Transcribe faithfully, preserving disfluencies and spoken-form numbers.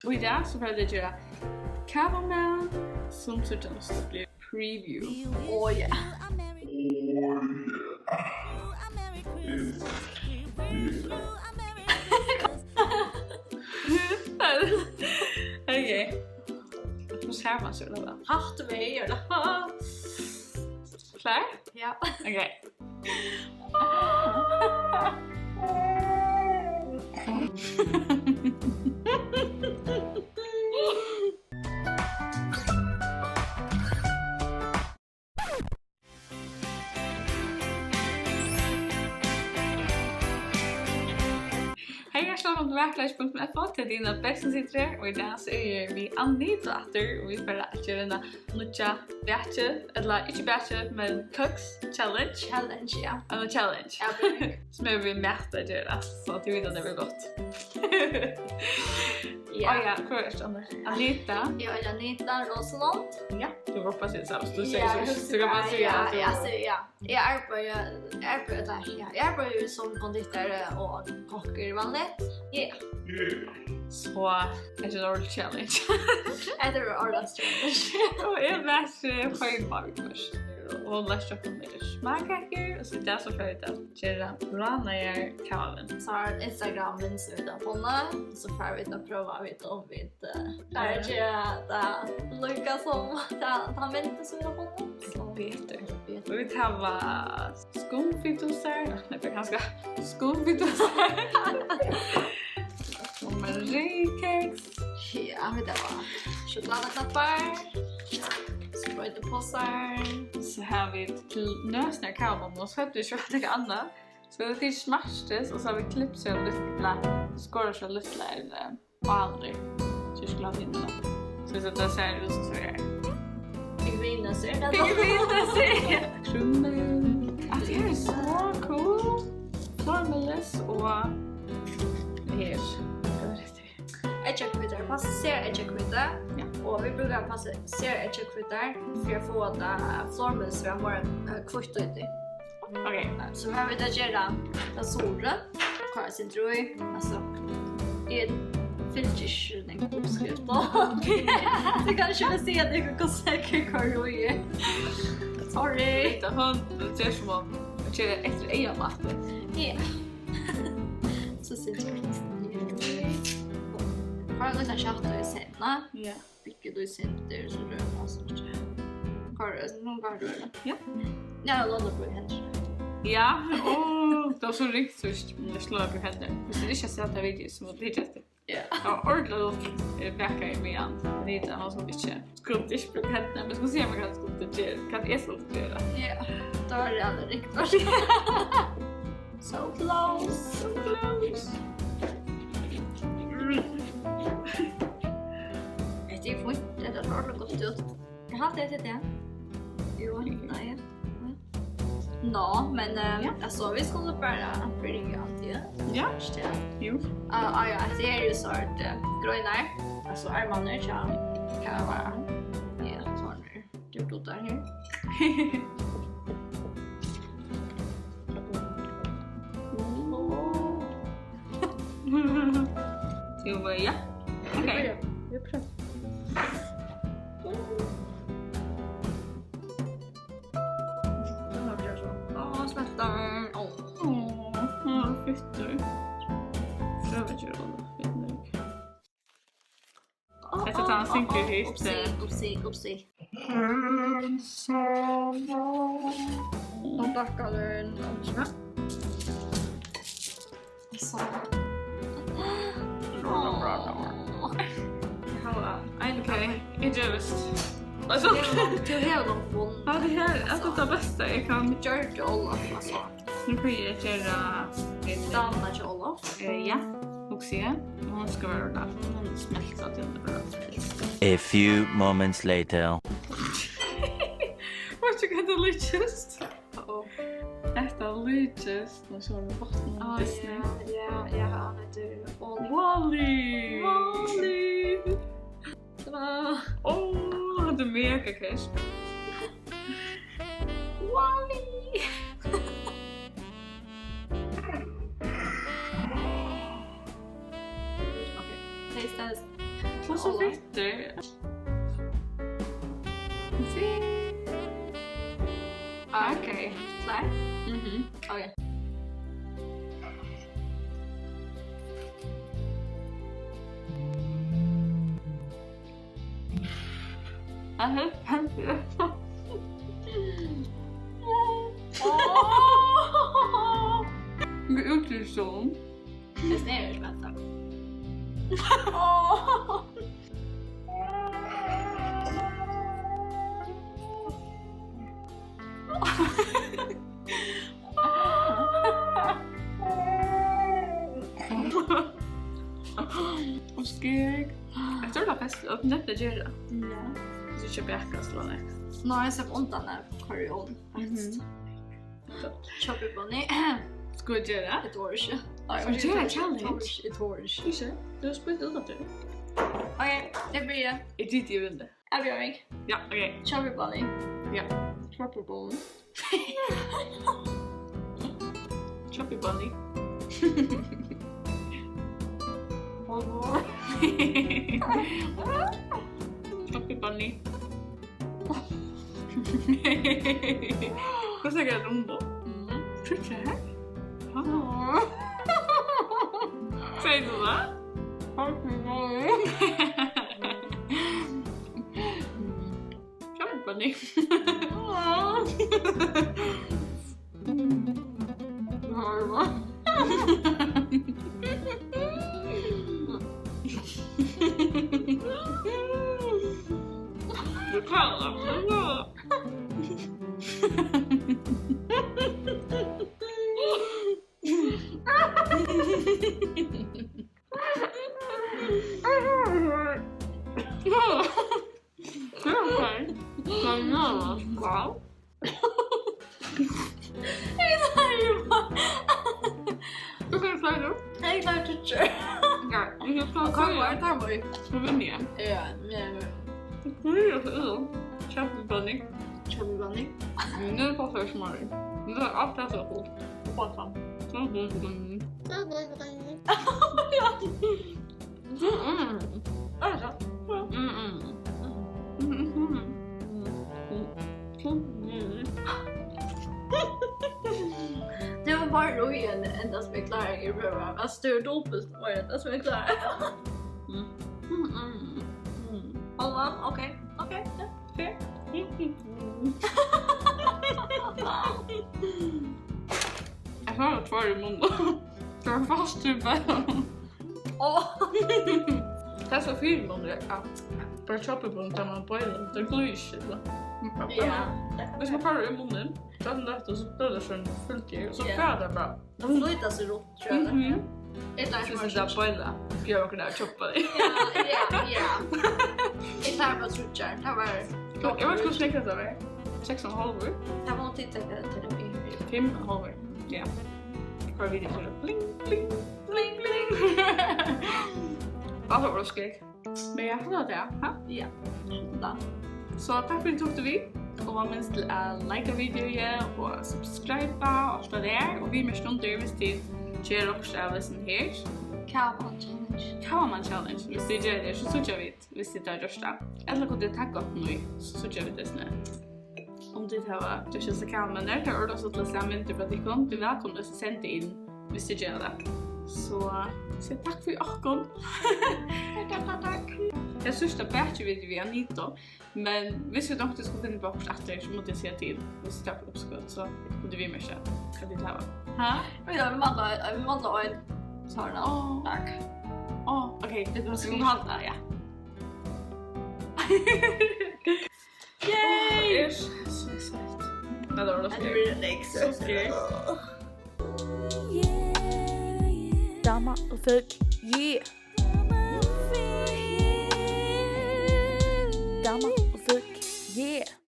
Og í dag so fara vit at gera kavamat, sum síggjast í preview. Oh yeah. Okay. Nú sær mann seg væl. Hatta var her. Klár? Ja. Okay. Hey, hjartaliga vælkomin til Vakurleikin punktum f o, til tína bestu sitru, og í dag so eri eg við Anita aftur, og vit fara at gera eina nýggja baki, ella ikki baki, men køks challenge. Challenge, ja. Eina challenge. Ja, perfekt. Sum hevur við mat at gera, so tit vita, tað verður gott. Ja. Á ja, hvør ert tú annars? Anita? Eg eri Anita Rosenlund. Ja, tú kanst bara siga tað sama. Tú sigur, ja, so, tú kanst bara siga ja, at tú ja, so, ja. Eg arbeiði, eg arbeiði, ella, ja, eg arbeiði sum konditari og kokkur vanliga. Ja. So, hetta er ein ordentlig challenge. Hetta er ein ordentlig challenge. Og eg lesi heima viðhvørt. Og hon lesi okkum meira smákakur, og so í dag so fara vit at gera bráðnaðar kavavind. So er Instagram-mynstur út av honum, so fara vit at prøva at vita um vit, eh, klára at gera tað líka sum ta, ta myndin sum vit hava funnið. Betur. Betur. Og vit hava skumfitusar, nei, tað er kanska skumfitusar. Og mariekeks. Ja, vit hava sjokulátaknappar, sproytuposar. So hava vit til nøsnar kavamammu, so høvdu vit ikki hatt nakað annað. So vit hava tikið Smarties, og so hava vit klipt so lítla, skorið so lítlar, eh, álur. So eg skuldi havt hinar. So, so tað sær út sum so her. Pingvinur, sær tað? Pingvinur, sær. Krummur. At tað er so cool. Flormelis og her. Hvat er hetta? Eggjahvítar, passaserar eggjahvítar. Ja. Og vit brúka passaserar eggjahvítar fyri at fáa tað flormelis at vera meira, eh, hvítt í tí. Ok. So fara vit at gera tað sura. Koyra eitt sindur í. Altso, eg fylgi ikki so nógv uppskrift, tá. So eg kann ikki siga tykkum, hvussu eg koyri í. Sorry. Hetta, hon ger sum hon ger eftir eygamáti. Ja. So situr hon. Har du lagt kjøt í senn, nei? Ja. Bygger du i senter, så rører man seg ikke. Har du, noen ganger rører. Ja. Ja, la det bli hendt. Ja, åh, det var så ringt, så jeg slår opp i hendene. Hvis du ikke har sett det video, så må du ikke etter. Ja. Det var ordentlig godt. Jeg backer i mye annet. Det er han som ikke skulle ikke bruke hendene, men skulle se om jeg kan skulle til, kan jeg skulle til det. Ja, da er det aldri riktig. So close, so close. Mm. Hetta er fínt, hetta sær ordiliga gott út. Eg haldi, hetta er tað. Jú, nei. Nå, men, eh, ja. Altso, vit skulu bara byrja, ja. Ja. Jú. Ah, ah, ja, hetta er jú sort, eh, greinar. Altso, armarnir, ja. Hvat var tað? Ja, sovorðnir. Gjørt út av her. Tú, eh, ja. Ok. Vit byrja. Vit prøva. Á, smeltar. Á. Á, fittur. Prøva at gera tað. Hetta er tann single hit, upsi, eh, upsi, upsi. Og bakka den. So. Eg havi ein. Ok, eg gevist. Altso. Tú hevur nokk, tú hevur nokk vunnið. Ja, tað her er tað besta eg kann. Gjørdi Olaf, altso. Nú kann eg gera ein dana til Olaf. Eh, ja, hugsi eg. Og hon skal vera, hon smelta til hon er frelst. A few moments later. Veit tú hvat tað líkist? Uh-oh. Hetta líkist, nú sjá vit botnin á Disney. Ja, ja, ja, hann eitur Wall-E. Wall-E. Wall-E. Ó, hann er mega cute. Wall-E. Ok, taste test. Og so fittur. Ok, klár? Mhm. Ok. Hann helt hendur. Við útgerðum. Tað snýr ikki, men takk. Og skegg. Eg trúði, tað var fest, at nemt at gera. Ja. Hvis ikki at baka, so var tað. Nei, eg slapp undan at koyra í ovn, faktiskt. Mhm. Chubby bunny. Skal vit gera tað? Eg tori ikki. Nei, skal vit gera tað? Eg tori ikki, eg tori ikki. Ikki? Tú hevur spýtt út aftur. Ok, eg byrji. Eg giti, eg vinni. Avbjóðing. Ja, ok. Chubby bunny. Ja. Chubby bunny. Chubby bunny. Chubby bunny. Hvussu er tað um tað? Mm. Hvussu er tað? Ah. Segði tú tað? Hjálpa, Nick. Eg klári bara. Hvussu nógv klárar tú? Eg klári tríggjar. Ja, eg klári tríggjar. Hvat var tað, var? So vinni eg. Ja, ja, ja. Hvussu er tað? Chubby bunny. Chubby bunny. Nú er tað so smátt. Nú er alt tað so fult. Og bara sånn. Chubby bunny. Chubby bunny. Mm-mm. Mm-mm. Mm-mm. Tað var bara í henni, enn tað sum eg klári, eg prøvi. Altso, tað er dupult, og enn tað sum eg klári. Mm. Mm-mm. Mm. Hold on, ok, ok, ja, fair. Mm-mm. Eg havi tveir í munnin. Tað er fastur í beinunum. Áh. Tað er so fyri munnin, ja. Bara chubby bunny, tá man beilar, tað glíður ikki, so. Ja. Hvis man fær í munnin, so er tað lætt, og so blívur tað so fylgt, og so fer tað bara. Tað flýtur seg runt, trúgvi eg. Mhm. Eg klári, eg klári bara tríggjar. Ja, ja, ja. Eg klári bara tríggjar. Tað var... Eg veit ikki, hvussu nógv tað var. Seks og ein hálvur. Tað má tit taka terapi fyri. Fimm og ein hálvur. Ja. Hvat vil eg siga? Bling, bling, bling, bling. Alt var skegg. Men ja, tað var tað, ha? Ja. Tað. So takk fyri, at tit tóku við. Og minst til at likea videoið og subscribe og alt tað har. Og viðmerkja undir, hvis tit gera okkurt av hesum her. Kavamann challenge. Kavamann challenge. Hvis tit gera tað, so síggja vit, hvis tit hava gjørt tað. Ella kunnu tit tagga okkum í, so síggja vit tað. Um tit hava gjørt hesa kavamann, tað er ordiliga stuttligt at síggja myndir frá tykkum. Tit eru vælkomin at senda inn, hvis tit gera tað. So, so takk fyri okkum. Takk, takk, takk. Tað er síðsta bakivideo við Anita, men hvis vit onkuntíð skulu finna upp á okkurt aftur, so mugu tit siga til. Hvis tit taka uppskot, so mugu tit viðmerkja, hvat tit hava. Ha? Ja, vit mangla, vit mangla ein. Sorry. Áh. Takk. Áh, ok. Vit mugu halda, ja. Yay! Áh, eg eri so sveitt. Nei, tað var... Tað er like so scary. Dama og fugl, yeah!